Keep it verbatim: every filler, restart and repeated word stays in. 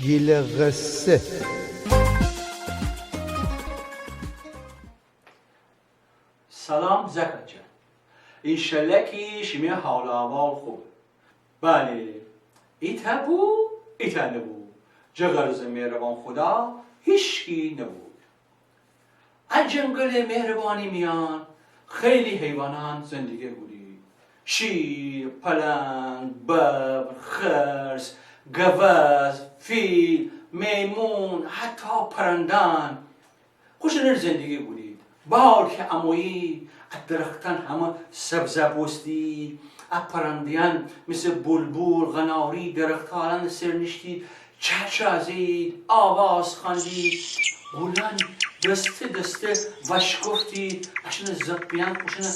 گیلٚ قصه. سلام زکت جان. انشالله کی شیمی حال و احوال خوبه. بله، ایتأ بو، ایتأ نبو. جٚه غرضٚ مهربان خدا هیچکی نبو. ا جنگلٚ مهربانی میأن خیلی حیوانأن زندگی کودید. شیر، پلنگ، ببر، خرس، گوز، فیل، میمون، حتی پرنده‌أن خوشأنٚ زندگی کودید. بهار کی امویی، ا درختأن همه سبزه بوستید، ا پرنده‌أن مثل بلبل، قناری، درختأنٚ سر نیشتید، چهچه زه‌یید، آواز خوأندید، گولأن دسته دسته وأشکفتید، اشأنٚ زپیأن خوشأنٚ